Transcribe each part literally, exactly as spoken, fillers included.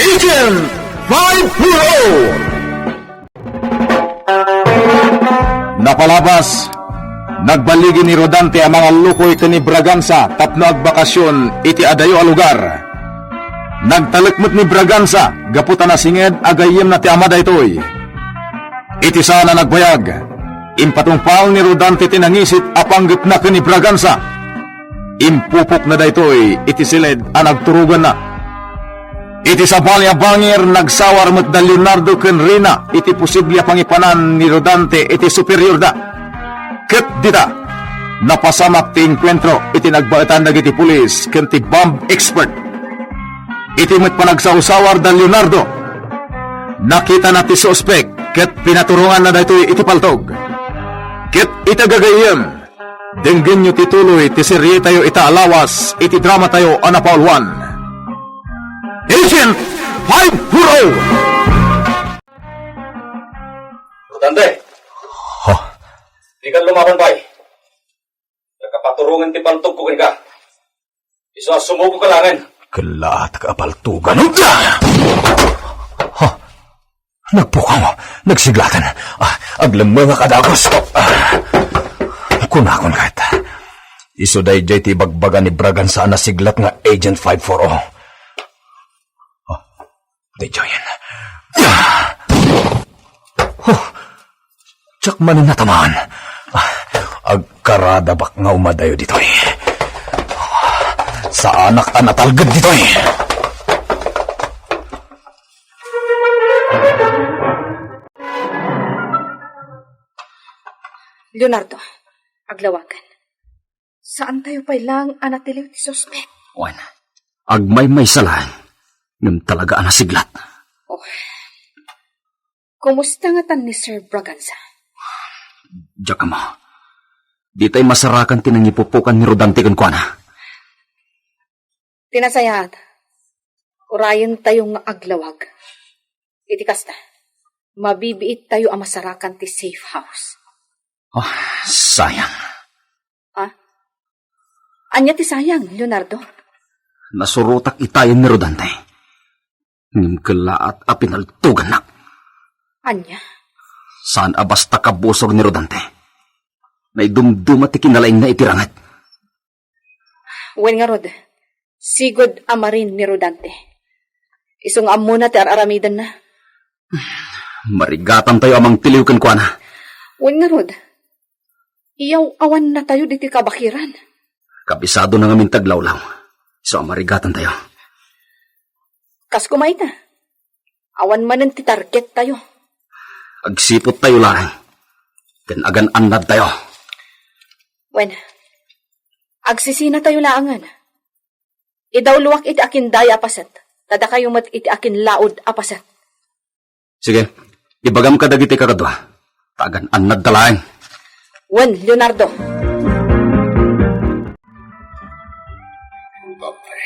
Agent five four oh! Napalabas, nagballigi ni Rodante a mangallukoy ken ni Bragansa tapno agbakasyon iti adayo a lugar. Nagtalek met ni Bragansa gapu ta nasinged a gayyemna ti ama daytoy. Iti saan a nagbayag, impatungpal ni Rodante ti nangisit a panggepna ken ni Bragansa. Impupokna daytoy iti siled a nagturoganna. Iti sabali a bangir, nagsawar met da Leonardo ken Rina iti posible a pangipanan ni Rodante iti superiorda. Ket dita, napasamak ti engkuentro iti nagbaetan dagiti pulis ken ti bomb expert. Iti met panagsawsawar da Leonardo, nakitana ti suspek ket pinaturonganna daytoy iti paltog. Ket ita gagayyem, denggenyo ti tuloy ti serietayo ita a lawas iti dramatayo a napauluan, Agent five four oh! Rodante! Ha? Dika lumaban pay. Nakapaturongen ti paltogko kenka. Isu a sumuko ka laengen. Kalaat ka paltogan. Ha? Nagpukaw, nagsiglatan. Ah, aglemmeng a kadagos. Ah, kunakon ket, isu daydiay ti ibagbaga ni Bragansa a nasiglat nga Agent five four oh. Ah, daydiayen. Ah! Huh! Diak manen natamaan. Ah, agkaradabak nga umadayo ditoy. Saanak a natalged ditoy. Leonardo, aglawagan. Saantayo pay laeng a natiliw ti suspek. Wen, agmaymaysa laeng, ngem talaga a nasiglat. Oh. Kumusta ngatan ni Sir Braganza? Diak ammo. Ditay masarakan ti nangipupukan ni Rodante kenkuana. Ti nasayaat, urayentayo nga aglawag. Iti kasta, mabibiittayo a masarakan ti safe house. Ah, sayang. Ah? Ania ti sayang, Leonardo? Nasurotak itayen ni Rodante. Ngem kellaat a pinaltogannak. Ania? Saan a basta kabusor ni Rodante. Naidumduma ti kinalaingna iti ranget. Wen ngarud, sigud a marin ni Rodante. Isu nga ammona ti ar-aramidenna. Marigatantayo a mangtiliw kenkuana. Wen ngarud, iyaw-awannatayo ditoy kabakiran. Kabisadona ngamin ti aglawlaw. Isu a marigatantayo. Kas koma ita, awan manen ti targettayo. Agsiputtayo laeng, ken agan-annadtayo. Wen, agsisinatayo laengen. Idawloak iti akindaya a paset, ta dakayo met iti akinlaod a paset. Sige, ibagam kadagiti kakadua, ta agan-annadta laeng. Wen, Leonardo. Rodante,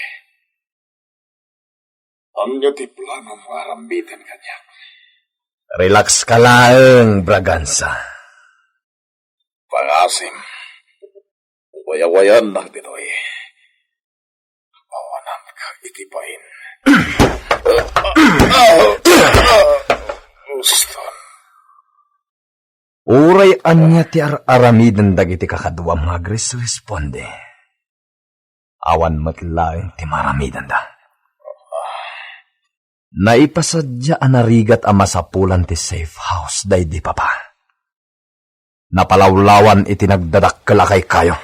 ania ti planam nga aramiden kaniak? Relax ka laeng, Bragansa. Pangasim, wayawayannak ditoy. Awananka iti bain. Houston. Uray ania ti ar-aramiden dagiti kakaduam nga agresresponde, awan met laeng ti maaramidenda. Naipasadia a narigat a masapulan ti safe house daydi papa. Napalawlawan iti nagdadakkel a kaykayo.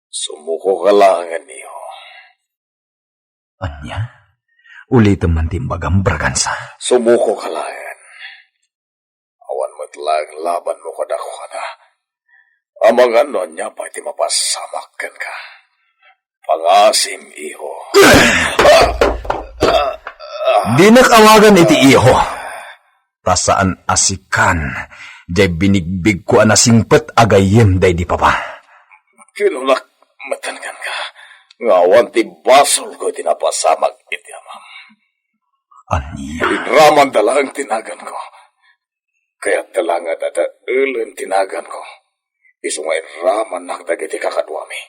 Sumuko ka laengen, iho. Ania? Ulitem man ti imbagam, Bragansa. Sumuko ka laengen. Awan met laeng labanmo kadakuada. Amangan no ania pay ti mapasamak kenka. Pangasim, iho. Dinak awagan iti iho. Ta saan a sikan, diay binigbigko a nasingpet a gayyem daydi papa. Kinunak metten kenka nga awan ti basolko iti napasamak iti amam. Ania? Inramanda laeng ti naganko. Kayatta laeng nga dadaelen ti naganko. Isu nga inramannak dagiti kakaduami.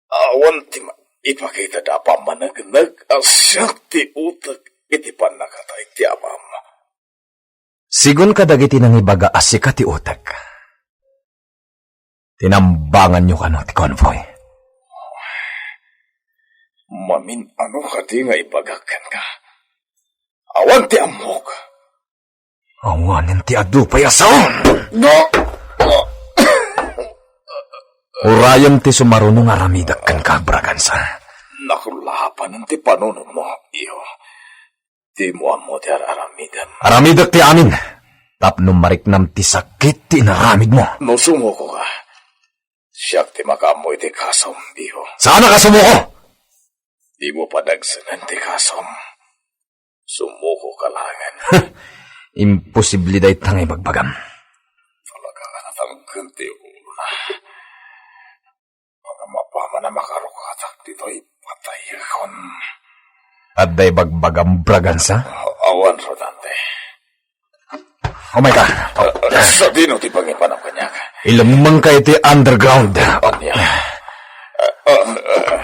Awan ti ma-, ipakitada a pammanegneg a siak ti utek iti pannakatay ti amam. Sigun kadagiti nangibaga a sika ti utek, tinambanganyo kano ti convoy. Mamin-ano kadi nga ibagak kenka? Awan ti ammok. Awanen ti adu pay a sao. No! Urayen ti sumaruno nga aramidek kenka, Bragansa. Nakulapanen ti panunotmo, iho. Dimo ammo ti ar-aramidem. Aramidek ti amin. Tapno mariknam ti sakit ti inaramidmo. No sumuko ka, siak ti makaammo iti kasom, iho. Saan a kasumuko? Dimo padagsengen ti kasom. Sumuko ka laengen. Imposible dayta nga ibagbagam. Talaga nga natangken ti ulona. Mangamapaman a makarukatak ditoy patayakon. Adda ibagbagam, Bragansa? Awan, Rodante. Oh my God. Ah, sadino ti pangipanam kaniak? Ilemmengka iti underground. Ania? Ah, ah, ah.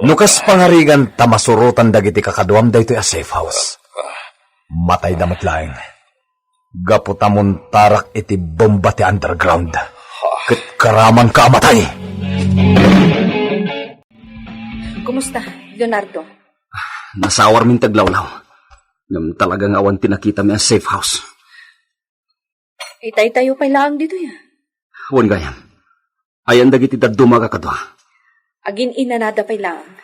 No kas pangarigan ta masurotan dagiti kakaduam daytoy a safe house, matayda met laeng. Gapu ta muntarak iti bomba ti underground. Ket karamanka a matay. Kumusta, Leonardo? Nasawarmin ti aglawlaw. Ngem talaga nga awan ti nakitami a safe house. Itaytayo pay laeng ditoy, a. Wen gayam. Ayan dagiti dadduma a kakadua? Agin-inanada pay laeng.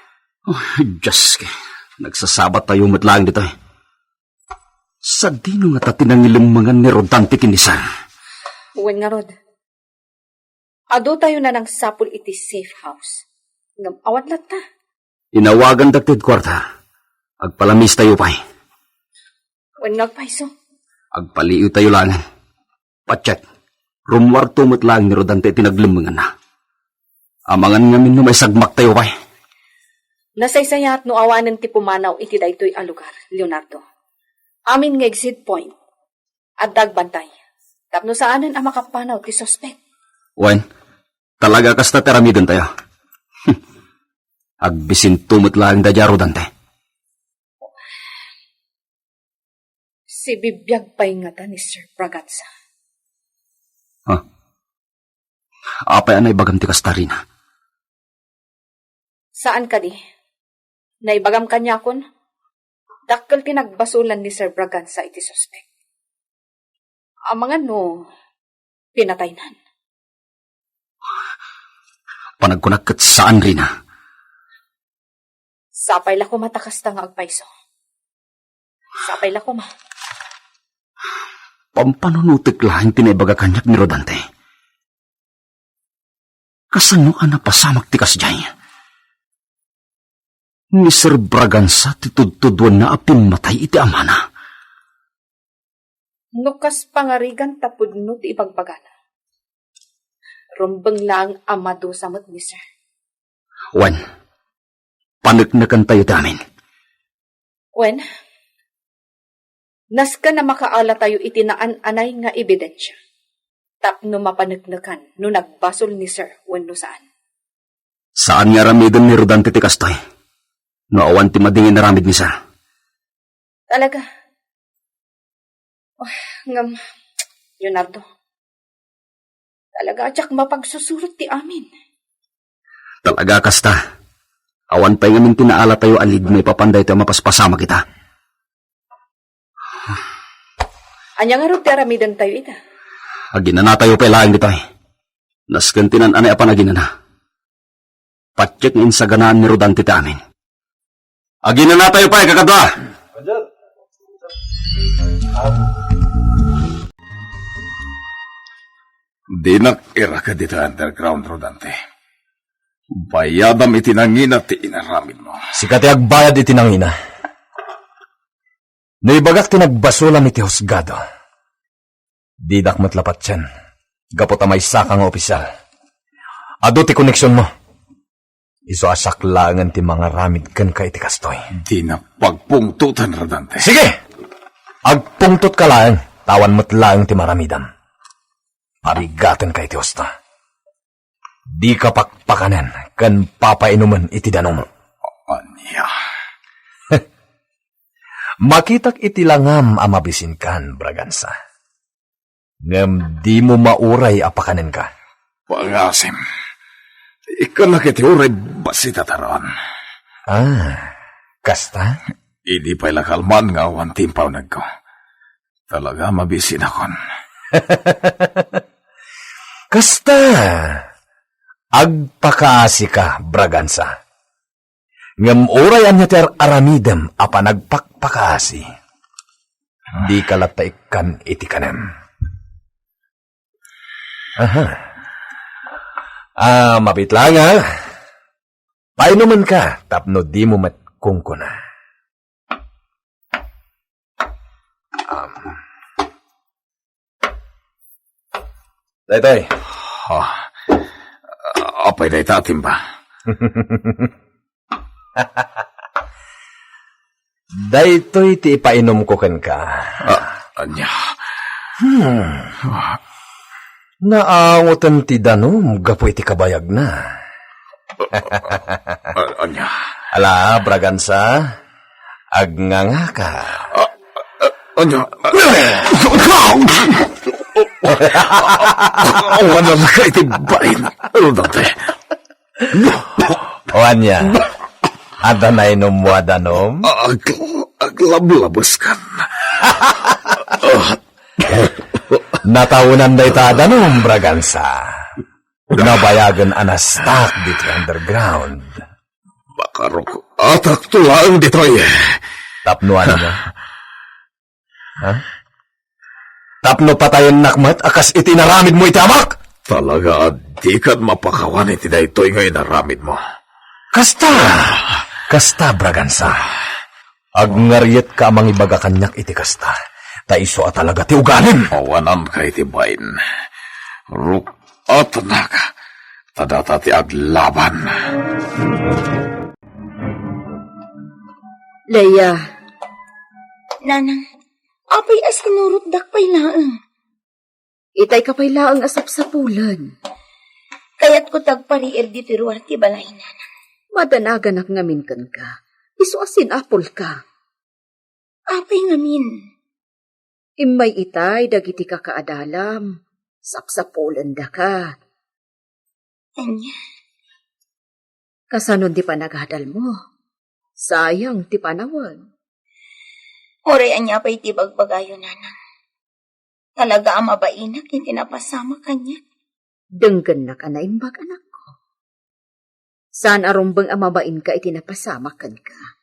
Oh, Dios, ke. Nagsasabatayo met laeng ditoy. Sadino ngata ti nangilemmengan ni Rodante ken ni Sir? Wen ngarud. Adutayo a nangsapul iti safe house. Ngem awan latta. Inawagandak ti headquarter. Agpalamistayo pay. Wen nga agpayso. Agpaliiwtayo laengen. Patiek, rummuarto met laeng ni Rodante iti naglemmenganna. Amangan ngamin no maisagmaktayo pay. Nasaysayaat no awanen ti pumanaw iti daytoy a lugar, Leonardo. Amin nga exit point, adda agbantay. Tapno saanen a makapanaw ti suspek. Wen, talaga kasta ti aramidentayo. Agbisinto met laeng daydiay a Rodante. Sibibiag pay ngata ni Sir Bragansa. Ha? Apay a naibagam ti kasta, Rina? Saan kadi? Naibagam kaniakon, dakkel ti nagbasolan ni Sir Bragansa iti suspek. Amangan no pinataynan. Panagkunak ket saan, Rina. Sapay la koma ta kasta nga agpayso. Sapay la koma. Pampanunotek laeng ti naibaga kaniak ni Rodante. Kasano a napasamak ti kasdiay? Ni Sir Bragansa ti tudtuduenna a pimmatay iti amana. No kas pangarigan ta pudno ti ibagbagana, rumbeng laeng a madusa met ni Sir. Wen, paneknekentayo ti amin. Wen, nasken a makaalatayo iti naan-anay nga ebidensia tapno mapaneknekan no nagbasol ni Sir wenno saan. Saan nga aramiden ni Rodante ti kastoy no awan ti madi nga inaramid ni Sir. Talaga. Oh, ngem, Leonardo, talaga a diak mapagsusurot ti amin. Talaga a kasta. Awan pay ngamin ti naalatayo a lead maipapan daytoy a mapaspasamak ita. Ania ngarud ti aramidentayo ita? Aginanatayo pay laeng ditoy. Nasken ti naan-anay a panaginana. Patiek nga insaganaan ni Rodante ti amin. Aginanatayo pay, kakadua! Dinak iraked iti underground, Rodante. Bayadam iti nangina ti inaramidmo. Sika ti agbayad iti nangina. No ibagak ti nagbasolam iti husgado, didak met la patien, gapu ta maysaka nga opisyal. Adu ti koneksionmo. Isu a siak laengen ti mangaramid kenka iti kastoy. Dinak pagpungtotan, Rodante. Sige! Agpungtotka laeng, ta awan met laeng ti maramidam. Pabigatenka iti husto. Dika pakpakanen ken papainumen iti danum. Ania? Makitak iti langam a mabisinkan, Bragansa. Ngem dimo mauray a pakanenka. Pangasim. Ikkannak iti uray bassit a taroan. Ah, kasta? Idi pay la kalman nga awan ti impaunegko. Talaga, mabisinakon. Kasta, agpakaasika, Bragansa. Ngem uray ania ti ar-aramidem a panagpakpakaasi, dika latta ikkan iti kanem. Aha. Ah, mabit lang, ah. Painumenka tapno dimo met kunkuna. Um. Daytoy. Ah, apay dayta a timba? Daytoy ti ipainumko kenka. Ah, ania? Hmm. Ah. Naangoten ti danum gapu iti kabayagna. Ah, ania? Ala, Bragansa, agngangaka. Ah, ah, ania? Awananka iti bain, Rodante. O ania? Adda nainummo a danum? Ag-, aglablabeskan. Nataonan dayta a danum, Bragansa. Nabayagen a nastak ditoy underground. Makaruk-atakto laeng ditoy. Tapno ania? Ha? Tapno patayennak met a kas iti inaramidmo iti amak? Talaga a dikan mapakawan iti daytoy nga inaramidmo. Kasta! Kasta, Bragansa. Agngariatka a mangibaga kaniak iti kasta, ta isu a talaga ti ugalim. Awananka iti bain. Ruk-atennak, ta data ti aglaban. Leia. Nanang, apay a sinurotdak pay laeng? Itayka pay laeng a sapsapulen. Kayatko ti agpariir ditoy ruar ti balay, Nanang. Madanaganak ngamin kenka. Isu a sinapulka. Apay ngamin? Immay itay dagiti kakaadalam, sapsapulendaka. Ania? Kasanon ti panagadalmo? Sayang ti panawen. Uray ania pay ti bagbagayo, Nanang. Talaga a mabainak iti napasamak kaniak. Denggennak a naimbag, anakko. Saan a rumbeng a mabainka iti napasamak kenka.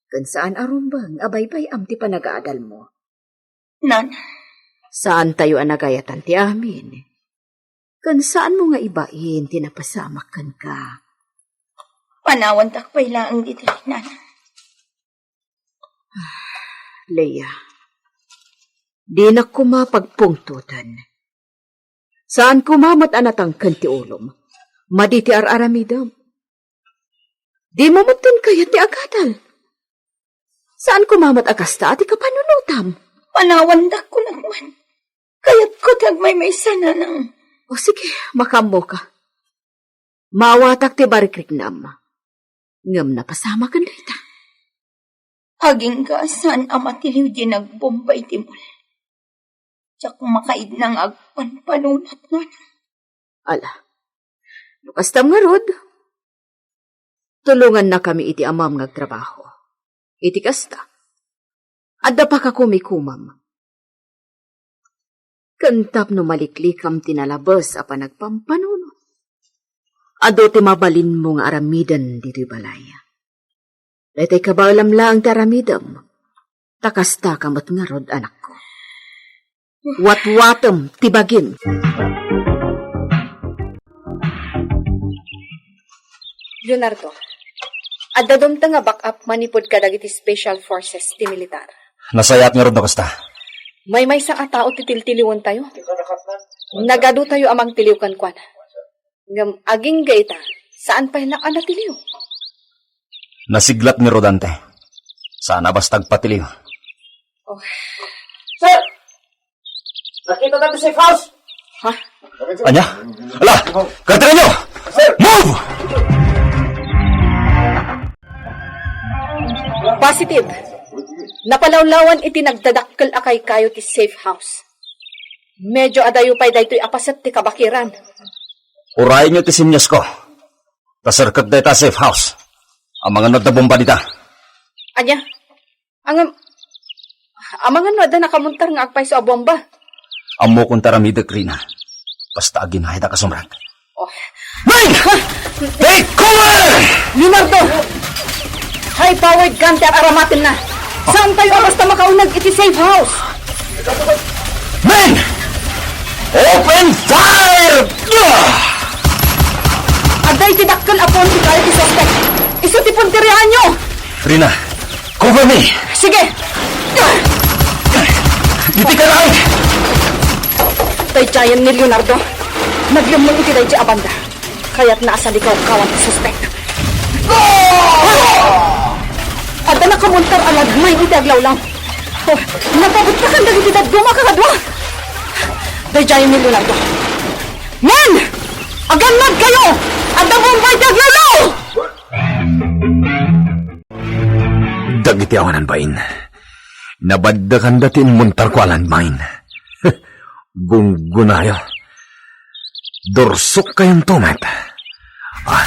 Ken saan a rumbeng a baybay-am ti panagaadalmo. Nanang. Saantayo a nagayatan ti amin. Ken saanmo nga ibain ti napasamak kenka. Panawantak pay laeng ditoy, Nanang. Leia, dinak koma pagpungtoten. Saan koma met a natangken ti ulom. Madi ti ar-aramidem. Dimo met kayat ti agadal. Saan koma met a kasta ti kapanunotam. Panawandak kunak man. Kayatko ti agmaymaysa, Nanang. O sige, makaammoka. Maawatak ti barikriknam. Ngem napasamaken dayta. Agingga saan a matiliw diay nagbomba iti mall. Diak makaidna nga agpanpanunot, Nanang. Ala, no kastam ngarud, tulongannakami iti amam nga agtrabaho. Iti kasta, adda pakakumikumam. Ken tapno maliklikam ti nalabes a panagpampanunot, adu ti mabalinmo nga aramiden ditoy balay. Daytoy kabaelam laeng ti aramidem, ta kastaka met ngarud, anakko. Watwatem ti bagim. Leonardo, adda dumteng nga backup manipud kadagiti special forces ti militar. Nasayaat ngarud no kasta. Maymaysa a tao ti tiltiliwentayo. Nagadutayo a mangtiliw kenkuana. Ngem agingga ita, saan pay la a natiliw. Nasiglat ni Rodante. Saan a basta agpatiliw. Oh. Sir! Nakita tayo sa safe house! Ha? Ania? Ala! Karteranyo! Sir! Move! Positive. Napalawlawan iti nagdadakkel a kaykayo ti safe house. Medyo adayo pay daytoy a paset ti kabakiran. Urayenyo ti senyas ko. Ta serket dayta safe house. Amangan no adda bomba dita. Ania? Angam, amangan no adda nakamuntar nga agpayso a bomba. Ammokon ti aramidek, Rina. Basta aginayda kasumrek. Oh. Ming! Take cover! Leonardo! High-powered gun ti aramatenna. Saantayo a basta makauneg iti safe house. Men! Open fire! Adda iti dakkel a ponti kayat ti suspect. Isu ti punteriahanyo! Rina, cover me! Sige! Ditoy ka lang! Daydiayen ni Leonardo. Naglemmeng iti daydi a banda. Kayatna a salikawkawan ti suspek. Adda nakamuntar a lagmay iti aglawlaw. Oh, napabuttakan dagiti dadduma a kakadua. Daydiayen ni Leonardo. Men! Agannadkayo! Adda bomba iti aglawlaw! Dagiti awanan bain, nabaddekanda ti immuntarko a landmine. Gunggonayo. Dursokkayonto met. Ah,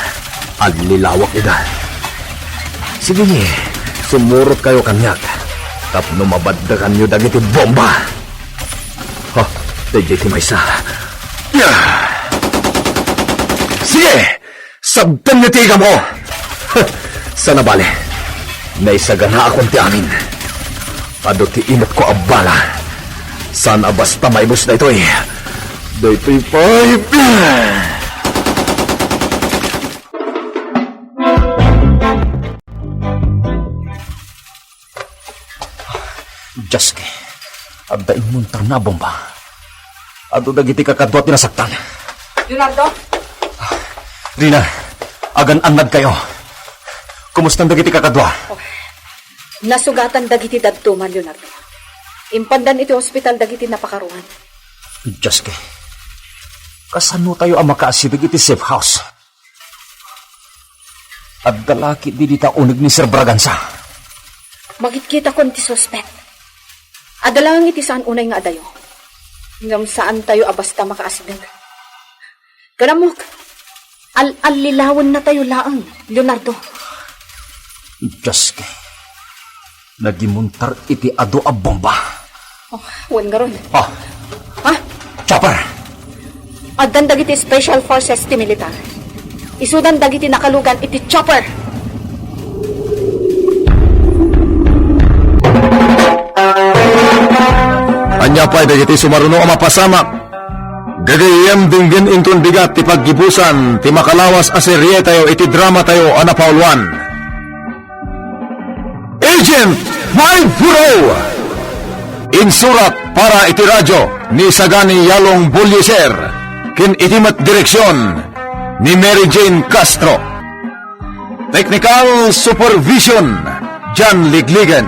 allilawak ida. Sige, sumurotkayo kaniak tapno mabaddekanyo dagiti bomba. Ha, daydiay ti maysa. Ya! Sige! Sabtenyo ti igamko! Saan a bale, naisaganaakon ti amin. Adu ti inetko a bala. Saan a basta maibus daytoy. Daytoy pay. Dios, adda immuntar nga bomba. Adu dagiti kakadua ti nasaktan. Leonardo? Rina, agan-annadkayo. Kumustan dagiti kakadua? Oh, nasugatan dagiti dadduma, Leonardo. Impandan iti ospital dagiti napakaruan. Dios, kasano tayo a makaasideg iti safe house? Adda la ketdi dita uneg ni Sir Braganza. Makitkitakon ti suspek. Adda laeng iti saan unay nga adayo. Ngem saantayo a basta makaasideg. Kanammok, al-allilawennatayo laeng, Leonardo. Dios, nagimuntar iti adu a bomba. Oh, wen ngarud. Oh. Ha? Chopper! Addan dagiti special forces ti militar. Isudan dagiti nakalugan iti chopper. Ania pay dagiti sumaruno a mapasamak? Gagayyem, denggen inton bigat ti paggibusan ti makalawas a serietayo iti dramatayo a napauluan. Agent five four oh. Insurat para iti radyo ni Sagani Yalong Bolieser ken iti met direksion ni Mary Jane Castro. Technical supervision, John Ligligan.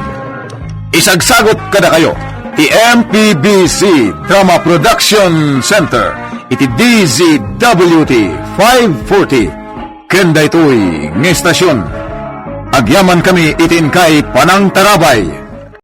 Isagsagot kadakayo ti M P B C Drama Production Center iti D Z W T five forty. Ken daytoy nga estasion, agyamankami iti inkay panangtarabay.